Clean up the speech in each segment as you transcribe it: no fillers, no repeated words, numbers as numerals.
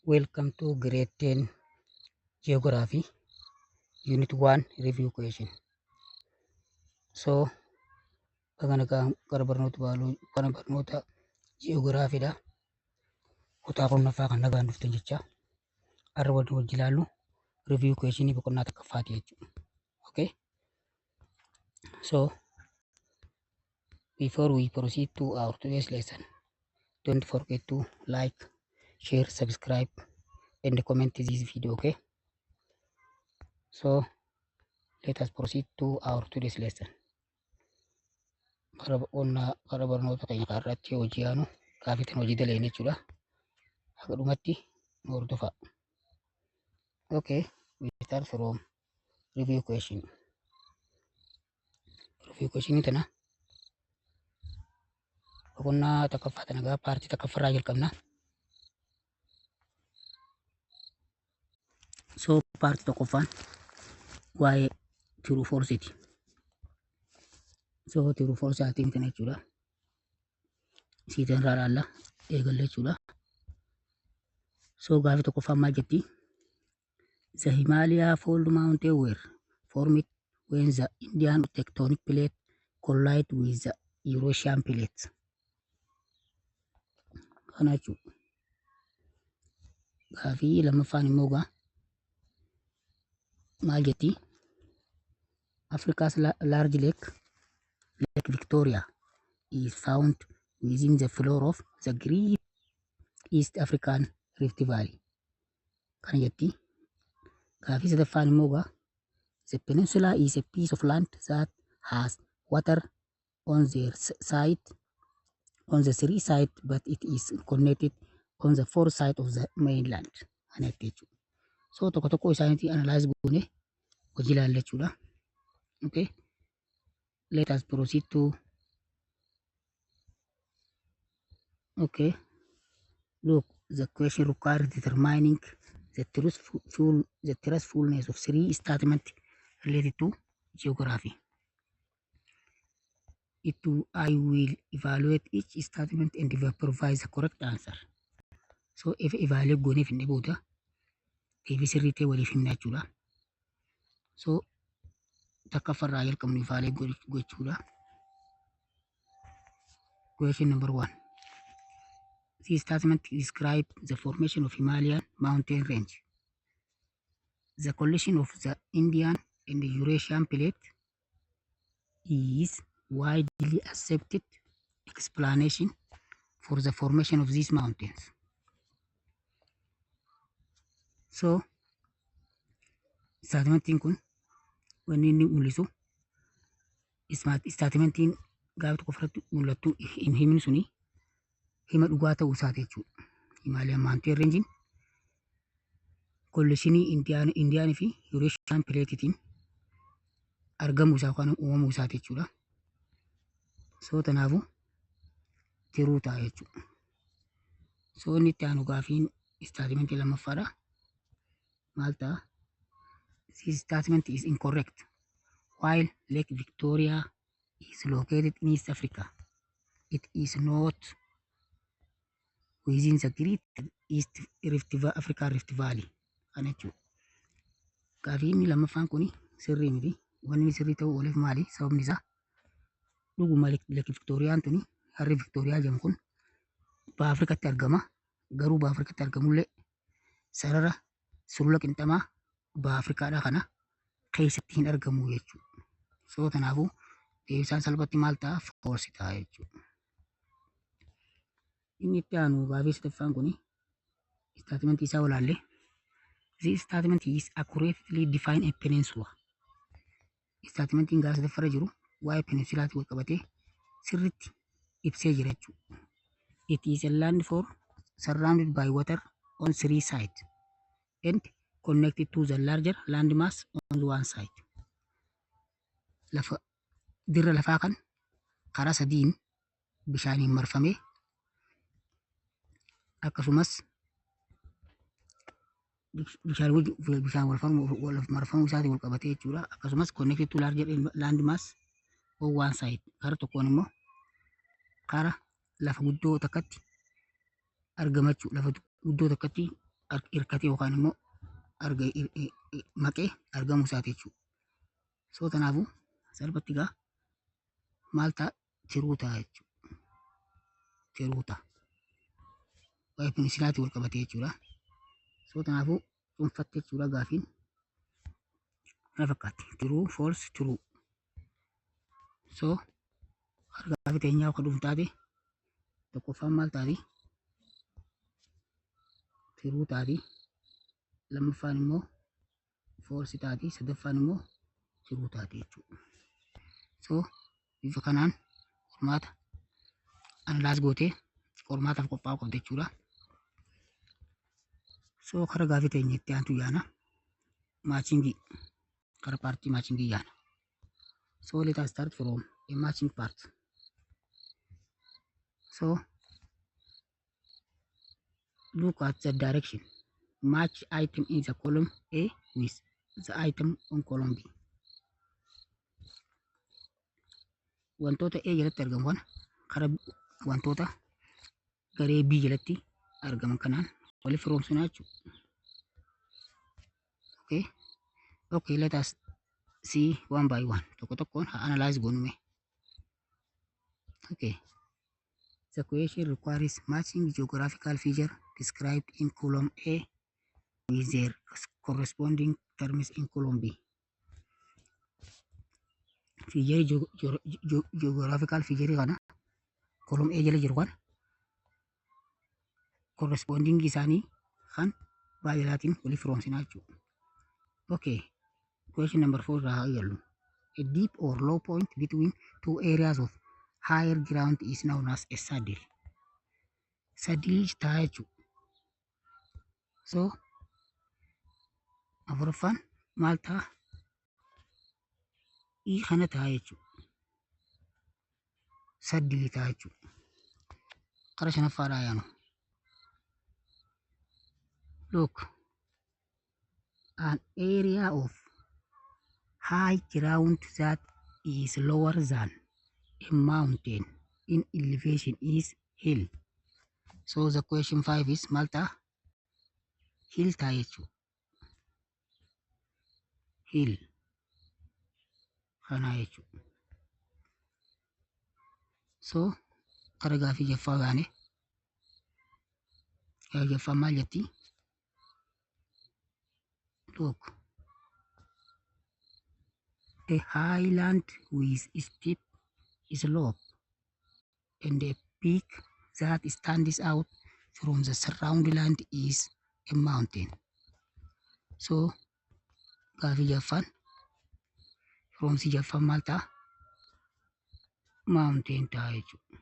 Welcome to grade 10 Geography Unit 1 Review Question. So, baga nagaan gara barnoota baaluu gara barnoota ji'oogiraafiidha. Kutaa 10ffaa kan nagaan dhuftan jecha. Har'a waliin wajji ilaallu review questionii boqonnaa tokkoffaati jechuudha. Okay? So, before we proceed to our today's lesson, don't forget to like, share, subscribe, and comment this video, okay? So, let us proceed to our today's lesson. Gara boqonnaa gara barnoota keenya irratti hojii aanu gaafiitiin hojii daleen jechuudha. Haga dhumatti nu hordofaa. Okay, we start from review question. Review question tana boqonnaa tokkoffaa tana gaa paartii tokkoffarraa jalqabna. So paartii tokkoffaan waa'ee true false-ti. So true false haatiin tana jechuudha. Siitan irraa ilaalla eegalle jechuudha. So gaafii tokkoffaan maal jetti? The Himalaya fold mountain were formed when the Indian tectonic plate collide with the Eurasian plate. Kana jechuudha. Gaafii lammaffaan immoo gaa maal jetti? Africa's large lake, Lake Victoria, is found within the floor of the Great East African Rift Valley. Kana jetti. Gaafii sadaffaan immoo gaa the peninsula is a piece of land that has water on their side on the three side, but it is connected on the four side of the mainland. Kana jetti jechuudha. So tokko tokko isaaniitii analyze goone hojii ilaalla jechuudha. Okay. Let us proceed to, okay. Look, the question requires determining the truthfulness of three statements related to geography. It I will evaluate each statement and provide the correct answer. So if evaluate goonee finne booda deebii sirrii ta'e waliif himna jechuudha. So takkaffarraa jalqabnu evaluate gochuudha. Question number one. This statement describes the formation of Himalayan mountain range. The collision of the Indian and the Eurasian plate is widely accepted explanation for the formation of these mountains. So, statementiin kun wanni inni mul'isu, statementiin gaafa tokko ofirratti mul'attu himni suni hima dhugaa ta'uu isaati jechuudha. Himalayan mountain rangein collisionii Indiyaanii fi Eurasian plateitiin argamuu isaa yookaan uumamuu isaati jechuudha. So kanaafuu true ta'a jechuudha. So inni itti aanu gaafiin statementii lammaffaadha. Maal ta'a? This statement is incorrect. While Lake Victoria is located in East Africa, it is not within the Great East Rift Africa Rift Valley. Kana jechuudha. Gaafii inni lammaffaan kuni sirrii miti. Wanni inni sirrii ta'uu ooleef maali? Sababni isaa dhuguma Lake Victoriyaan tuni, harri Victoriyaa jedhamu kun baha Afrikaatti argama. Garuu baha Afrikaatti argamullee sarara sulula qinxamaa baha Afrikaadhaa kana keessatti hin argamu jechuudha. So kanaafuu deebisaan salphatti maal ta'a? False ta'a jechuudha. Inni itti aanu gaafii sadaffaan kuni statementii isaa olaallee, this statement is accurately define a peninsula. Statementiin gaafa sadaffarra jiru waa'ee peninsulaatti wal qabatee sirriitti ibsee jira jechuudha. It is a landform surrounded by water on three sides and connected to the larger landmass on one side. Lafa dirra lafaa kan karaa sadiin bishaaniin marfamee, akkasumas bishaan bishaan wal marfamuu isaatiin wal qabatee jechuudha. Akkasumas connected to larger landmass on one side. Karaa tokkoon immoo karaa lafa guddoo takkatti argama jechuudha. Lafa guddoo takkatti Hirkatee yookaan immoo maqee argamuu isaati jechuudha. So kanaafuu salphatti gaa maal ta'a? True ta'a jechuudha. True ta'a. Waa'ee peninsulaatii wal qabatee jechuudha. So kanaafuu cuunfatte jechuudha, gaafiin kana fakkaatti. True, false, true. So gaafii teenyaa akka dhufu taate, tokkoffaan maal taati? True taati. Lammaffaan immoo false taati. Sadaffaan immoo true taati jechuudha. So bifa kanaan qormaata analyze gootee qormaataaf qophaa'uu qabda jechuudha. So kara gaafii teenya itti aantu yaana. Matchingii, kara partii matchingii yaana. So let us start from a matching part. So look at the direction. Match item in the column A with the item on column B. Wantoota A jalatti argamu kana kara wantoota garee B jalatti argaman kanaan waliif firoomsina jechuudha. Okay. Okay, let us see one by one. Tokko tokkoon haa analyze goonume. Okay. The question requires matching geographical feature described in column A with their corresponding terms in column B. Feature, geographical feature kana column A jala jiru kana corresponding isaanii kan baay'ilaatiin waliif firoomsinaa jechuudha. Okay. Question number 4 irraa haa eegallu. A deep or low point between two areas of higher ground is known as a saddle. Saddle ta'a jechuudha. So afuraffaan maal ta'a? I kana ta'a jechuudha. Saddle ta'a jechuudha. Kara shanaffaadhaa yaanu. Look, an area of high ground that is lower than a mountain in elevation is hill. So the question 5 is maal ta'a? Hill ta'a jechuudha. Hill kanaa jechuudha. So kara gaafii jaffaa gaane. Gaafii jaffaa maal jetti? Look. A highland with steep slope and a peak that stands out from the surrounding land is a mountain. So gaafii jaffaan firoomsi jaffaan maal ta'a? Mountain ta'a jechuudha.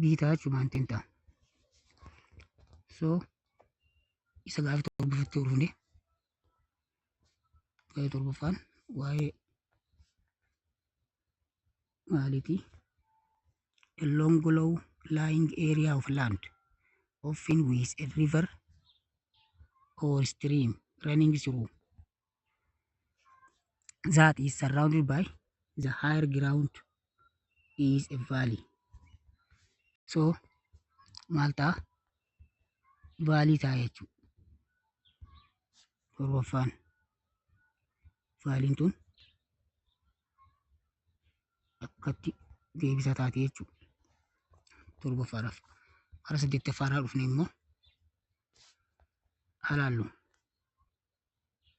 B ta'a jechuudha, mountain ta'a. So isa gaafii torbaffatti dhufne, gaafii torbaffaan waa'ee maaliiti? A long, low lying area of land, often with a river or stream running through, that is surrounded by the higher ground is a valley. So maal ta'a? Valley ta'a jechuudha. Torbaffaan valleyn tun akkatti deebisa taate jechuudha. Torbaffaadhaaf. Kara saddeettaffaadhaa dhufne immoo halaallu.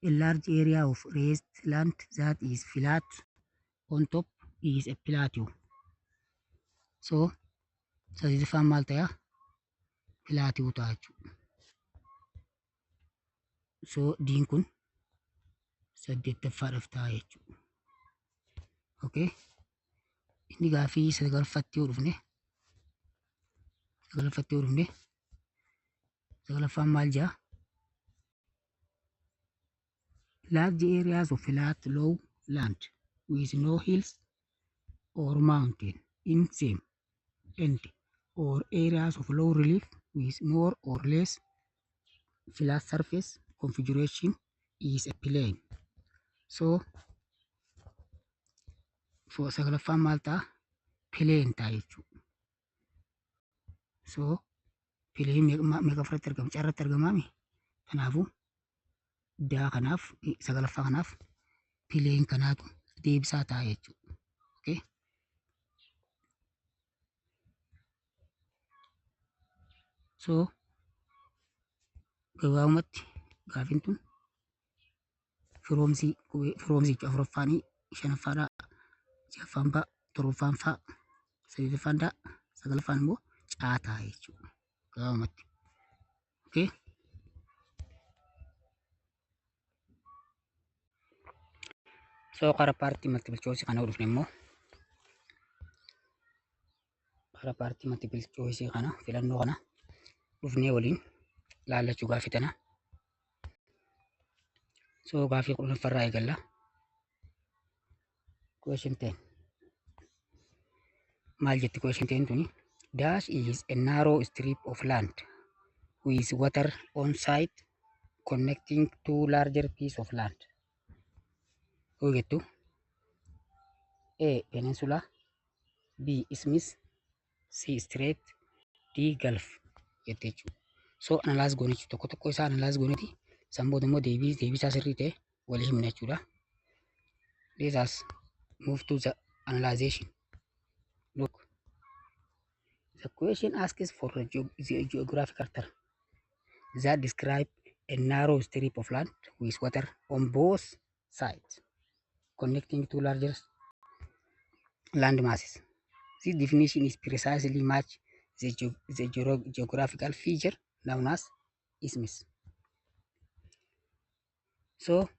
A large area of raised land that is flat on top is a plateau. So saddeettaffaan maal ta'a? Plateau ta'a jechuudha. So D'n kun saddeettaffaadhaaf ta'a jechuudha. Okay. Inni gaafii sagalaffatti yoo dhufne, sagalaffatti yoo dhufne, sagalaffaan maal jedha? Large areas of flat low land with no hills or mountain in them and or areas of low relief with more or less flat surface configuration is a plain. So for sagalaffaan maal ta'a? Plain ta'a jechuudha. So plain meeqa ofirratti argama? Carratti argamaami. Kanaafuu daa kanaaf, sagalaffaa kanaaf, plain kanaatu deebisaa ta'a jechuudha. Okay. So gabaabumatti gaafiin tun firoomsii, qubee firoomsii jechuudha. Afuraffaanii, shanaffaadhaa, jahaffaan ba'a, torbaffaan fa'a, saddeettaffaan daa, sagalaffaan immoo caa ta'a jechuudha. Gabaabumatti. Okay. So karaa paartii multiple choice kana dhufne immoo, karaa paartii multiple choice kana, filannoo kana dhufnee waliin laallachuu gaafii tana. So gaafii 10ffaarraa eegalla. Question 10. Maal jetti question 10 tuni? Dash is a narrow strip of land with water on site connecting two larger piece of land. Yoo jettu, A. Peninsula, B. Isthmus, C. Strait, D. Gulf jette jechuudha. So analyze goone jechuudha. Tokko tokko isaa analyze gooneeti. San booda immoo deebii deebisaa sirrii ta'e walii himna jechuudha. Let us move to the analyzation. Look, the question asks for the geographical term that describe a narrow strip of land with water on both sides connecting two larger land masses. This definition is precisely match the geographical feature known as isthmus. So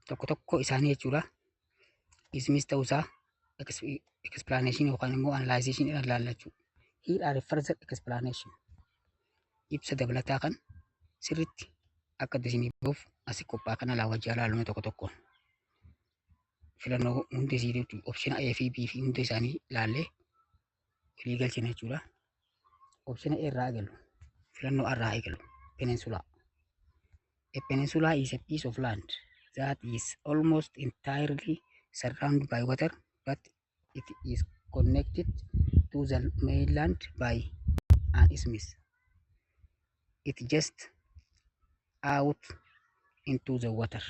tokko tokko isaanii jechuudha. Isthmus ta'uusaa explanation yookaan immoo analyzation irra ilaallachuu. Here are further explanation. Ibsa dabalataa kan sirriitti akka isinii bahuuf asii qophaa'e kana laawwajjaa ilaalume tokko tokkoon. Filannoo hundi isii, option A fi B fi hunda isaanii ilaallee walii galchina jechuudha. Option A irraa eegalu. Filannoo A irraa eegalu. Peninsula. A peninsula is a piece of land that is almost entirely surrounded by water, but it is connected to the mainland by an isthmus. It just out into the water.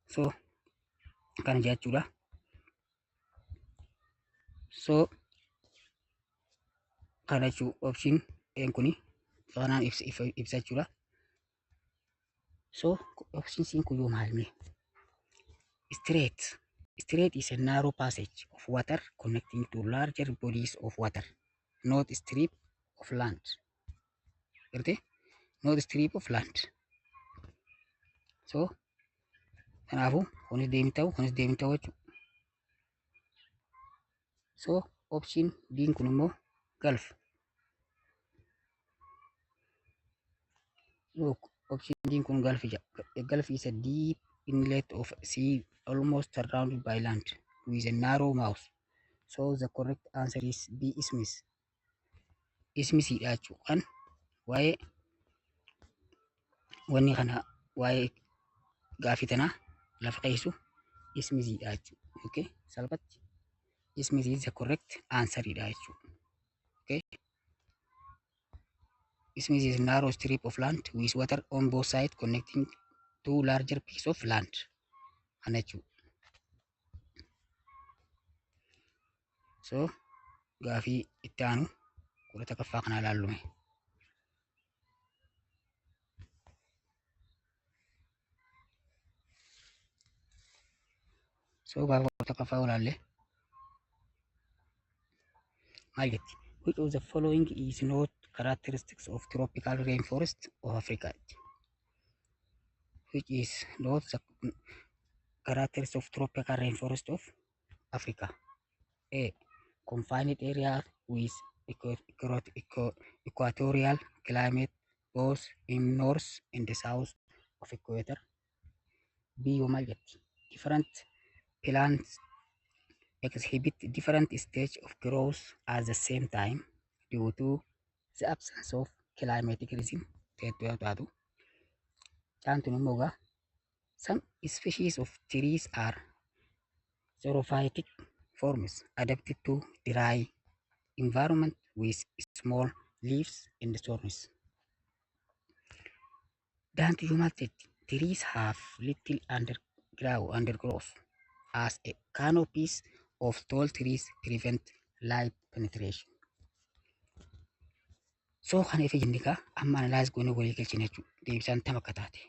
So kana jechuudha. So kana jechuu option A kuni kanaan ibsa jechuudha. So option C kun yoo maal mee? Strait. Strait is a narrow passage of water connecting to larger bodies of water, not strip of land. Gartee? Not strip of land. So kanaafuu kunis deemii ta'u, kunis deemii ta'u jechuudha. So option D kun immoo gulf. Look, option D kun gulf jedha. A gulf is a deep inlet of sea almost surrounded by land with a narrow mouth. So the correct answer is B, isthmus. Isthmusidha jechuudha. Kan waa'ee wanni kana, waa'ee gaafii tanaa lafa keessu isthmusidha jechuudha. Okay, salphatti isthmus is the correct answer dha jechuudha. Okay. Isthmus is narrow strip of land with water on both sides connecting two larger piece of land. Kana jechuudha. So gaafii itti aanu 11ffaa kana ilaallume. So gaafa 11ffaa ilaalle maal jetti? Which of the following is not characteristics of tropical rainforest of Africa? Which is not the characteristics of tropical rainforest of Africa? A. Confined area with equatorial climate both in north and the south of equator. B. Yoo maal jetti? Different plants exhibit different stage of growth at the same time due to the absence of climatic regime ta'ettu yoo taatu. Caantun immoo egaa some species of trees are xerophytic forms adapted to dry environment. with small leaves and thorns. Daantu maal jetti? Trees have little undergrowth as a canopies of tall trees prevent light penetration. So kana ifa jennee kaa amma analyze goonee walii galchine jechuudha. Deebisaan tam akka taate.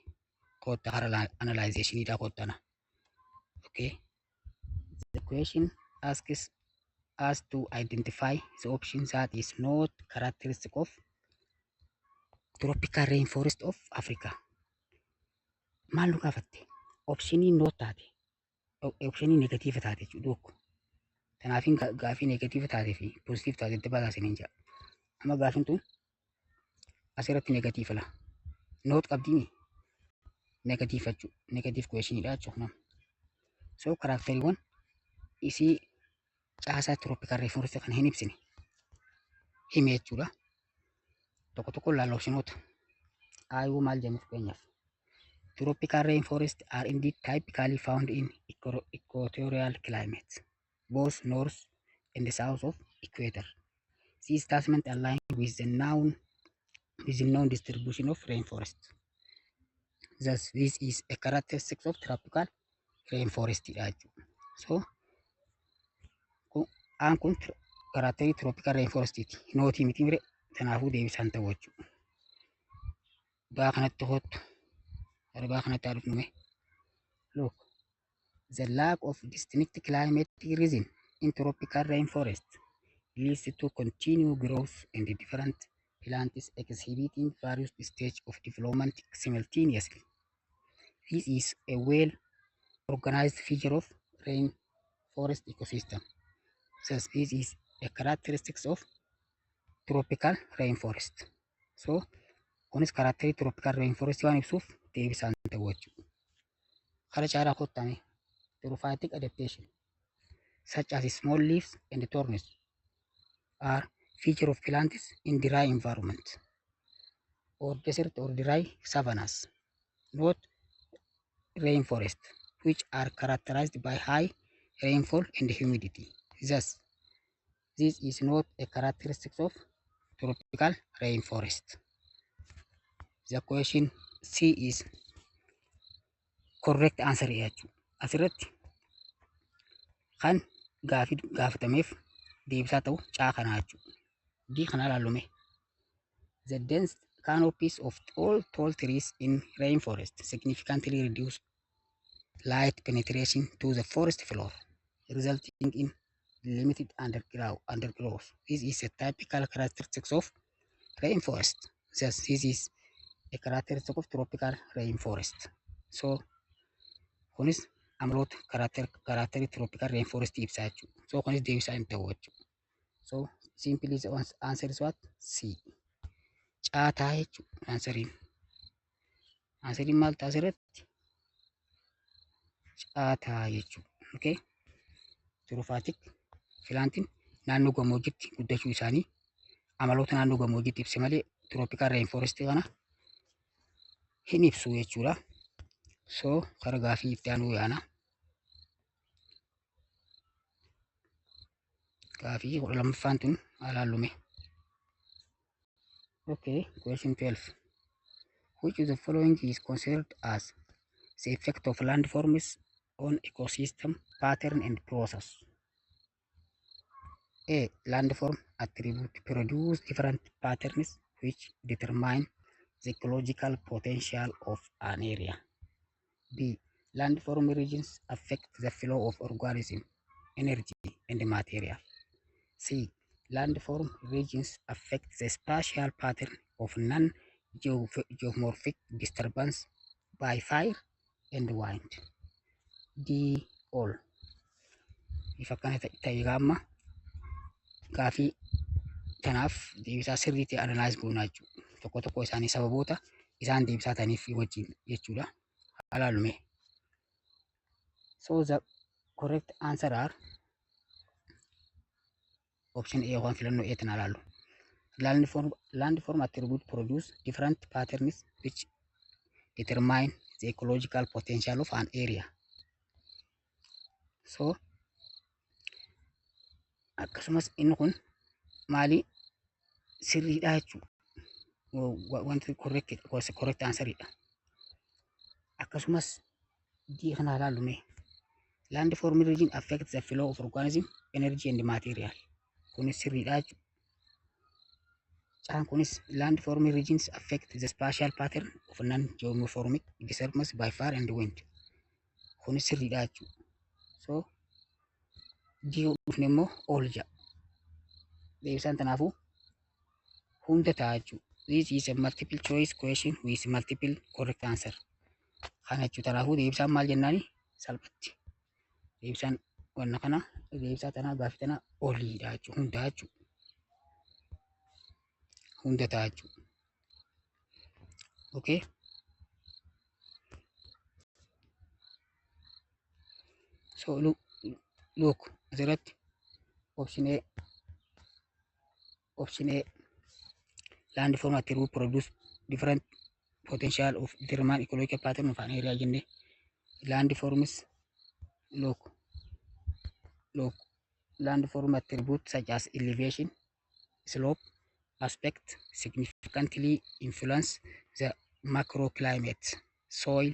Kottaa hara analyzationiidhaa kottana. Okay. The question asks us to identify the option that is not characteristic of tropical rainforest of Africa. Maal nu gaafatte? Optionii not taate. Optionii negative taate jechuudha tokko. Kanaafin gaafii negative taatee fi positive taate itti baasanii jira. Amma gaafiin tun asirratti negative la. Not qabdiini negative jechuudha. Negative questioniidha jechuudha. So characteriiwwan isii caasaa tropical rainforest kan hin ibsine hime jechuudha. Tokko tokko ilaalla optionoota. Aayuu maal jedhamu fakkeenyaaf. Tropical rainforests are indeed typically found in equatorial climates, both north and south of equator. This statement aligns with the known distribution of rainforest. Thus, this is a characteristic of tropical rainforest dha jechuudha. So, aan kun characterii tropical rainforestiiti. Notii miti mire, kanaafuu deebisaan ta'u jechuudha. Baa kanatti kottu. Gara baa kanatti haa dhufnu mee. Look, the lack of distinct climatic region in tropical rainforest leads to continued growth in the different plants exhibiting various stages of development simultaneously. This is a well organized feature of rainforest ecosystem. Thus, this is a characteristics of tropical rainforest. So, kunis characterii tropical rainforest waan ibsuuf deebisaan ta'u jechuudha. Kara caalaa kottame xerophytic adaptation such as small leaves and thorns are feature of plants in dry environment or desert or dry savannas, not rainforest, which are characterized by high rainfall and humidity. Thus, this is not a characteristic of tropical rainforest. The question C is correct answer jechuudha. Asirratti kan gaafii gaafatameef deebisaa ta'u caa kanaa jechuudha. D kana ilaallume. The dense canopies of all tall trees in rainforest significantly reduce light penetration to the forest floor, resulting in limited undergrowth. This is a typical characteristic of rainforest. Thus, this is a characteristic of tropical rainforest. So, kunis amaloota characterii tropical rainforest ibsaa jechuudha. So, kunis deebisaa hin ta'u jechuudha. So, simply the answer is what? C. Caataa jechuudha answeriin. Answeriin maal ta'a asirratti? Caataa jechuudha. Okay? Xerophytic plantiin naannoo gammoojjiitti guddachuu isaanii amaloota naannoo gammoojjiitti ibse malee tropical rainforest kana hin ibsu jechuudha. So kara gaafii itti aanuu yaana. Gaafii 12ffaan tun haa ilaallume. Okay, question 12. Which of the following is considered as the effect of landforms on ecosystem pattern and process? A. Landform attribute produce different patterns which determine the ecological potential of an area. B. Landform regions affect the flow of organism, energy, and material. C. Landform regions affect the spatial pattern of non-geomorphic disturbance by fire and wind. D. All. Ifa akkana ta'e amma gaafii kanaaf deebisaa sirrii ta'e analyze goonaa jechuudha. Tokko tokko isaanii sababoota isaan deebisaa ta'aniif wajjin jechuudha. Alaalume. So the correct answer are option A waan filannoo A tana ilaallu. Landform attribute produce different patterns which determine the ecological potential of an area. So akkasumas inni kun maali? Sirriidha jechuudha. Wanti correct answeridha. Akkasumas D kana ilaallu mee. Landform region affects the flow of organism, energy and material. Kunis sirriidha jechuudha. Caan kunis landform regions affect the spatial pattern of non-geomorphic disturbance by fire and wind. Kunis sirriidha jechuudha. So D dhufne immoo all jedha. Deebisaan tanaafuu hunda ta'a jechuudha. This is a multiple choice question with multiple correct answer. Kana jechuudha. Kanaafuu deebisaan maal jennaani? Salphatti. Deebisaan wanna kana, deebisaa tanaa, gaafii tana alliidha jechuudha. Hunda jechuudha. Hunda ta'a jechuudha. Okay. So look, asirratti option A, landform attribute produce different potential of determine ecological pattern of an area jenne. Landforms, look, landform attributes such as elevation, slope, aspect significantly influence the macroclimate, soil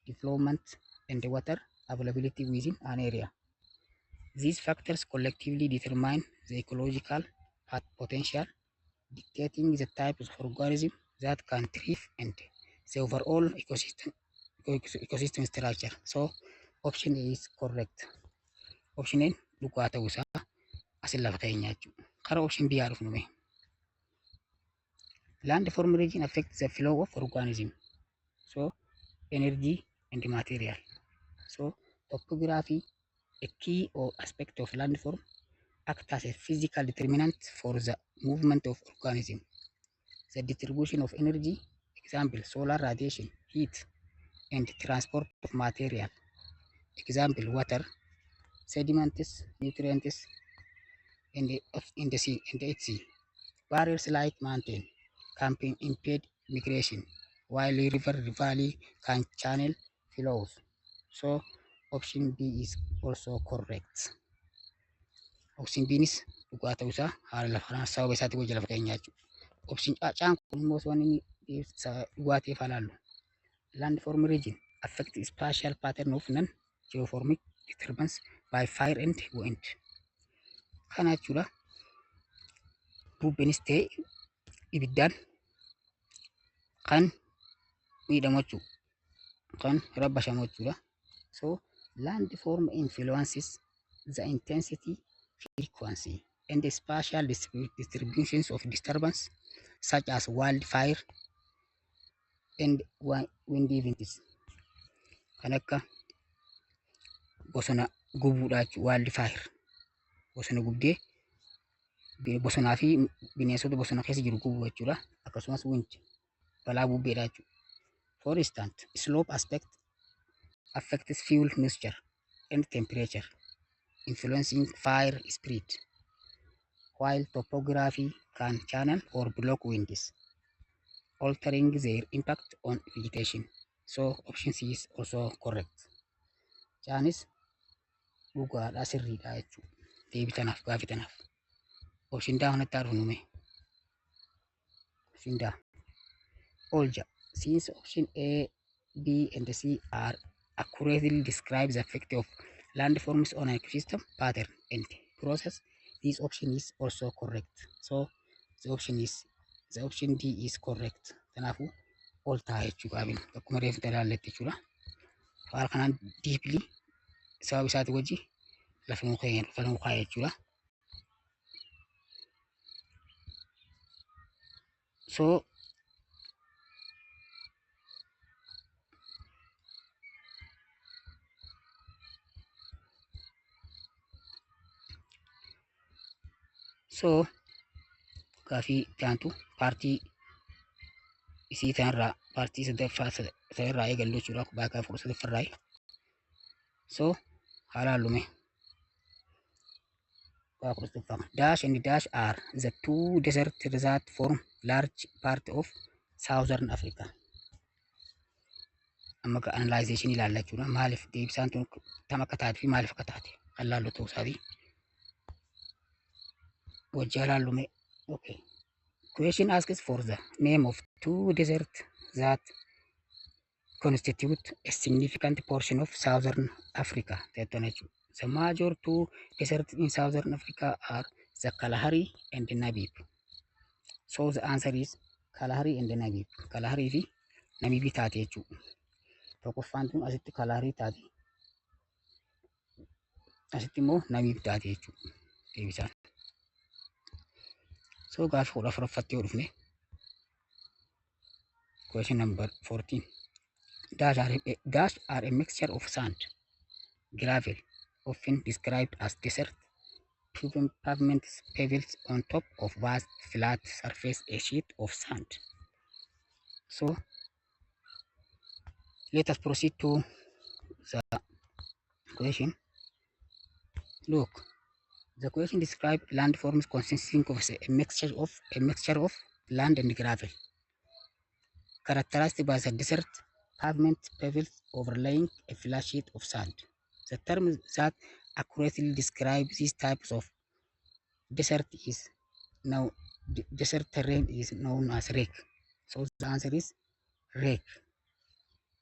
development, and the water availability within an area. These factors collectively determine the ecological potential, dictating the types of organism that can thrive and the overall ecosystem structure. So option A is correct. Option A dhugaa ta'uu isaa asin lafa keenya jechuudha. Karaa option B haa dhufnu mee. Landform region affects the flow of organism. So energy and material. So topography, a key or aspect of landform, act as a physical determinant for the movement of organism. The distribution of energy, example, solar radiation, heat, and transport of material, example, water, sediments, nutrients, in the sea and the sea. Barriers like mountain can impede migration, while river valley can channel flows. So option B is also correct. Option B nis dhugaa ta'uu isaa haala lafa kanaa sababa isaatii wajji lafa keenya jechuudha. Option Caan kun immoo waan inni dhugaa ta'eef haa laallu. Landform region affect spatial pattern of non-geomorphic disturbance by fire and wind. Kana jechuudha. Bubbeenis ta'e ibiddaan kan miidhamu jechuudha. Kan rabbashamu jechuudha. So landform influences the intensity, frequency, and the spatial distributions of disturbance such as wildfire and wind events. Kan akka bosona gubuudha jechuudha. Wildfire. Bosona gubdee bosonaa fi bineensota bosona keessa jiru gubuu jechuudha. Akkasumas wind, balaa bubbeedha jechuudha. For instance, slope aspect affects fuel moisture and temperature, influencing fire spread, while topography can channel or block winds, altering their impact on vegetation. So option C is also correct. Caanis dhugaadha, sirriidha jechuudha. Deebii tanaaf, gaafii tanaaf. Option D kanatti haa dhufnu mee. Option D. All jedha. Since option A, B and C are accurately describe the effect of landforms on an ecosystem pattern and process, this option is also correct. So the option D is correct. Kanaafuu all ta'a jechuu gaafiin akkuma reefu ilaalletti jechuudha. Haala kanaan deeply sababa isaati wajji lafa nuu kaa'e jechuudha. So gaafii itti aantu partii isii tanarraa, partii sadaffaa sanarraa eegallu jechuudha. Baaqaa 13ffarraa. So haa laallume. Baaqaa 13ffaa. Dash and dash are the two desert that form large part of southern Africa. Amma ka analyzation ilaalla jechuudha. Maaliif deebisaan tun tam akka taate fi maaliif akka taate kan laallu ta'uu isaati. Wajji haa laallume. Okay. Question asks for the name of two deserts that constitute a significant portion of Southern Africa. The major two deserts in Southern Africa are the Kalahari and the Namib. So the answer is Kalahari and the Namib. Kalahari fi Namib taate jechuudha. Tokkoffaan tun asitti Kalahari taate. Asitti immoo Namib taate jechuudha. Deebisaan. So gaaffii 14ffaatti yoo dhufne, question number 14. Dash are a mixture of sand, gravel, often described as desert pavements, pebbles on top of vast flat surface, a sheet of sand. So let us proceed to the question. Look, the question describes landforms consisting of a mixture of land and gravel, characterized by the desert pavement pebbles overlaying a flat sheet of sand. The term that accurately describes these types of desert is now desert terrain is known as reg. So the answer is reg.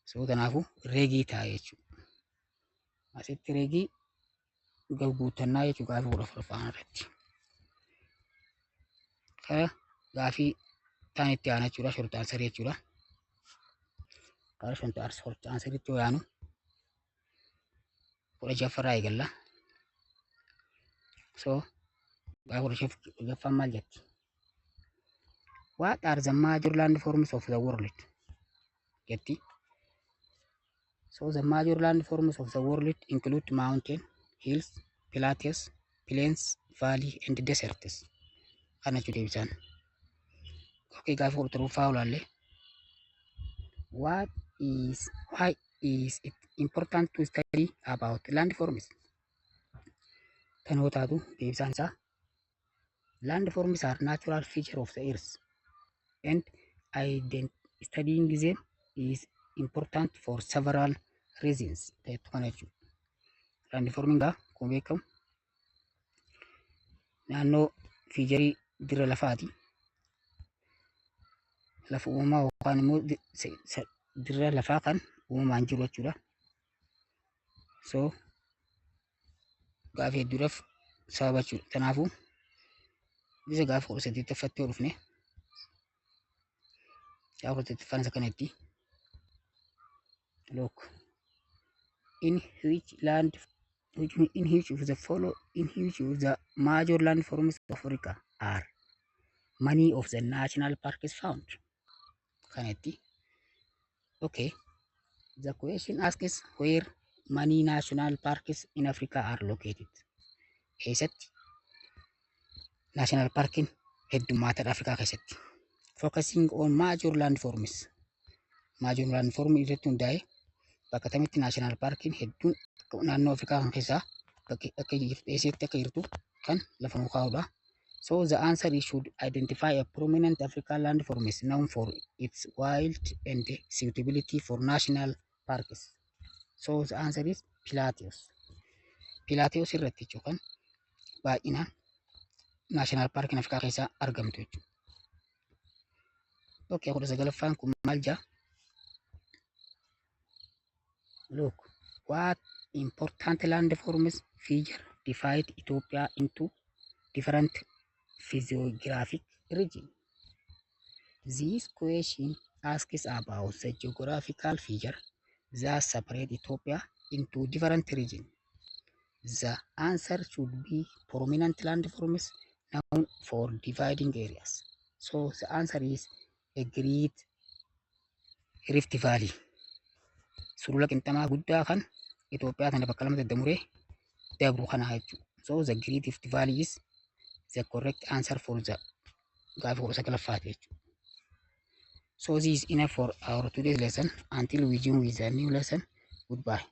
So kanaafuu regii ta'a jechuudha. Asitti regii guuttannaa jechuudha gaafii 14ffaan irratti. Kara gaafii taan itti aana jechuudha, short answer jechuudha. Kara short answeritti yoo yaanu, 16ffarraa eegalla. So gaafii 16ffaan maal jetti? "What are the major landforms of the world?" jetti. So the major landforms of the world include mountain, hills, plateaus, plains, valley and deserts. Kana jechuudha deebisaan. Okay, gaafii 17ffaa ilaalle. What is why is it important to study about landforms? Kan yoo taatu, deebisaan isaa landforms are natural feature of the earth and studying them is important for several reasons. Ta'etu kana jechuudha. Landformiin gaa akkuma beekamu naannoo featurii dirra lafaati. Lafa uumamaa yookaan immoo dirra lafaa kan uumamaan jiru jechuudha. So gaafii hedduudhaaf sababa jechuudha. Kanaafuu bisa gaafa 18ffatti yoo dhufne, gaafa 18ffaan isa kanatti. Look, in which of the major landforms of Africa are many of the national parks found? Kanatti. Okay, the question asks where many national parks in Africa are located. Eessatti national parkiin heddummaatan Afrikaa keessatti? Focusing on major landforms. Major landform irratti hundaa'e bakka kamitti national parkiin hedduun naannoo Afrikaa kan keessaa akka eessatti akka jirtu kan lafa nu kaa'udha. So the answer is should identify a prominent African landform is known for its wild and suitability for national parks. So the answer is Plateaus. Plateaus irratti jechuun kan baay'inaan national parkiin Afrikaa keessaa argamtu jechuudha. Okay, 19ffaan kun maal jaa? Look, what important landforms feature divide Ethiopia into different physiographic region? This question asks about the geographical feature that separate Ethiopia into different regions. The answer should be prominent landforms known for dividing areas. So the answer is a Great Rift Valley. Sulula qinxamaa guddaa kan Itoophiyaa tana bakka lama daddamuree dabru kana jechuudha. So the Great Rift Valley is the correct answer for the gaafii 19ffaati jechuudha. So this is enough for our today's lesson. Until we join with a new lesson, goodbye.